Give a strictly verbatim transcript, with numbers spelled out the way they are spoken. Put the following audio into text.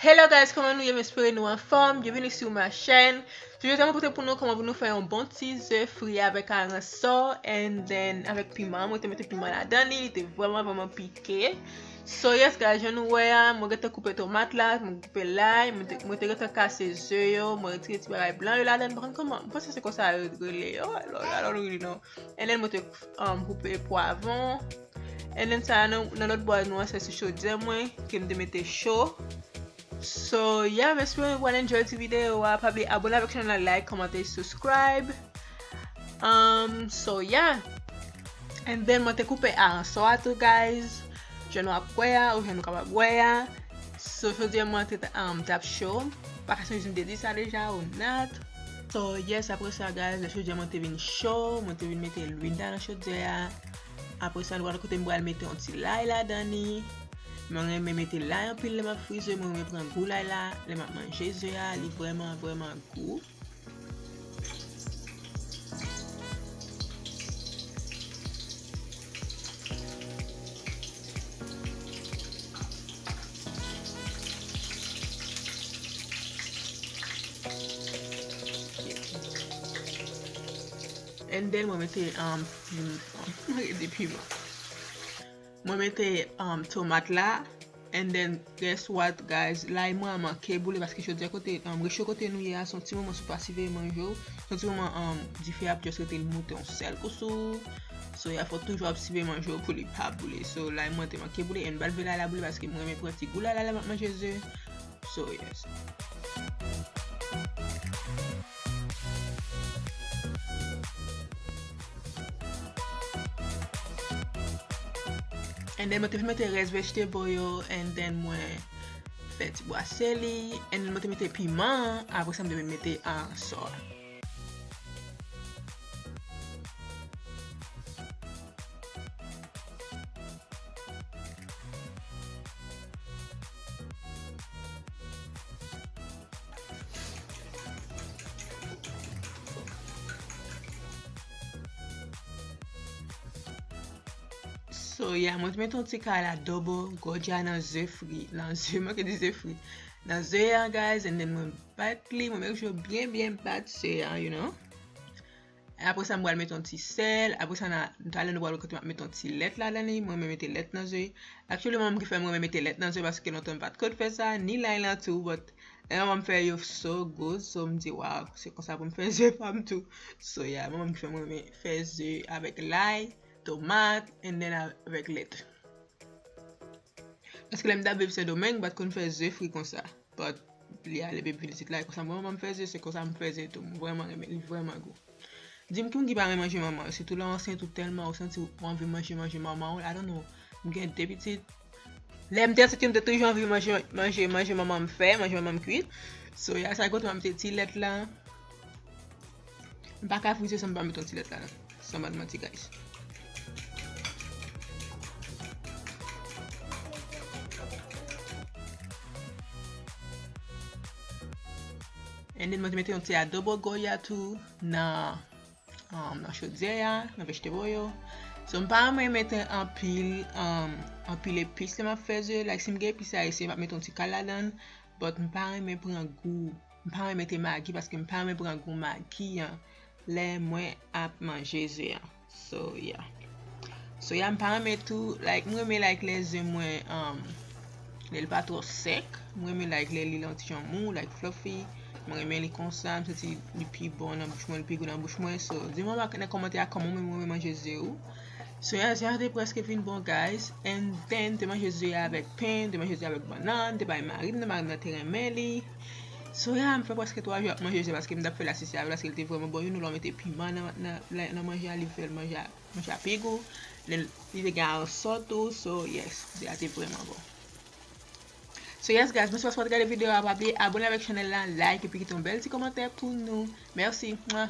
Hello guys, kòman nou ye? M espere nou anfòm. Byenveni sou ma chaîne. Jodi a mwen pote pou nou kòman pou nou fè yon bon ti ze fri avèk aransò and then avèk piman. Mwen te mete piman ladan li, li te vrèman vrèman pike. So yes guys, jan nou wè a, mwen gentan koupe tomat la, mwen koupe lay, mwen te, mwen te gentan kase ze yo, mwen retire ti bagay blan yo ladan, m pa konn kòman, m panse se konsa yo rele yo, I don't, I don't really know. And then mwen te, um, koupe pwavwon. And then sa nan, nan lòt bòl nou an, se sou chodyè mwen ke m te mete cho. So yeah, m espere w pral enjoy ti videyo a. Pa bliye abone avèk chanèl la, like, kòmante, subscribe. Um, so yeah. And then mwen te koupe aransò a tou guys. Jan nou ap wè a, ou jan nou kapab wè a. So jodi a mwen te, um, t ap cho. Pa ka sonje si m te di sa deja ou not. So yes, apre sa guys, lè chodyè mwen te vin cho, mwen te vin mete lwil la nan chodyè a. Apre sa, nou pral kote m pral mete yon ti lay ladan li. Mwen renmen mete lay anpil lè m ap fri ze, mwen renmen pran gou lay la lè m ap manje ze a, li vrèman, vrèman gou. And then mwen mete, um, pim-, mwen rele piman. Mwen mete, um, tomat la. And then, guess what, guys? Lay mwen an manke boule paske jodi a kote, um, recho kote nou ye a, se yon ti moman si w pa siveye manje w. Se yon ti moman, um, dife a ap just rete l moute yon sèl kou sou ou. So, yeah, fò w toujou ap siveye manje w pou li pa boule. So, lay mwen te manke boule. And m pral veye lay la boule paske mwen renmen pran ti gou lay la lè m ap manje ze. So, yes. And then mwen te vin mete rès vegetable yo, and then mwen fè ti bwase li, and then mwen te mete piman an, apre sa mwen te vin mete aransò a. So, yeah, mwen te mete yon ti kal adobo goya nan ze fri, nan ze, mwen ke di ze fri, nan ze a, guys, and then mwen bat li, mwen make sure byen, byen bat ze a, you know. Apre sa, m pral mete yon ti sèl. Apre sa, nan, talè nou pral wè kote m ap mete yon ti lèt ladan li. Mwen renmen mete lèt nan ze. Actually, manman m ki fè m renmen mete lèt nan ze paske lontan m pa t konn fè sa, ni lay lan tou, but lè manman m fè yo so good, so m di, "Wow, se konsa pou m fè ze pa m tou." So, yeah, manman m ki fè m renmen fè ze avèk lay, tomat, and then avèk lèt. Paske lè m t ap viv Sendomeng, m pa t konn fè ze fri konsa. But li ale bebe vin isit la, e konsa mwen, manman m fè ze, se konsa m fè ze tou. M vrèman renmen li, vrèman gou. Di m ki moun ki pa renmen manje manman yo, sitou lè w ansent ou tèlman ou santi w anvi manje, manje manman w, I don't know. M gen de pitit. Lè m te ansent yo, m te toujou anvi manje, manje, manje manman m fè, manje manman m kwit. So, ya sa kote m ap mete ti lèt la. M pa ka fri ze san m pa met yon ti lèt ladan. San bat manti, guys. And then, mwen te mete yon ti adobo goya tou nan, um, nan chodyè a, nan vegetable yo. So, m pa renmen mete anpil, um, anpil epis lè m ap fè ze. Like, si m gen epis ayisyen, m ap mete yon ti kal ladan. But m pa renmen pran gou M pa renmen mete magi paske m pa renmen pran gou magi an lè mwen ap manje ze an. So, yeah. So, yeah, m pa renmen tou, like, m renmen, like, lè ze mwen, um, lè l pa twò sèk. M renmen, like, lè li yon ti jan mou, like, fluffy. Mwen renmen li konsa, m santi li pi bon nan bouch mwen, li pi gou nan bouch mwen. So, di mwen nan kòmantè a kòman w menm ou renmen manje ze ou. So, yeah, ze a te prèske fin bon, guys. And then, te manje ze a avèk pen, te manje ze a avèk bannann, te bay mari m, mari m nan te renmen li. So, yeah, m fè prèske twa jou ap manje ze paske m t ap fè l asosye avè l paske l te vrèman bon. You know, lè w mete piman nan, nan, nan, nan manje a, li fè l manje a, manje a pi gou. Li, li te gen aransò tou. So, yes, ze a te vrèman bon. So, yes, guys, mèsi paske w te gade videyo a. Pa bliye abone avèk chanèl la, like, epi kite yon bèl ti kòmantè pou nou. Mèsi. Mwa.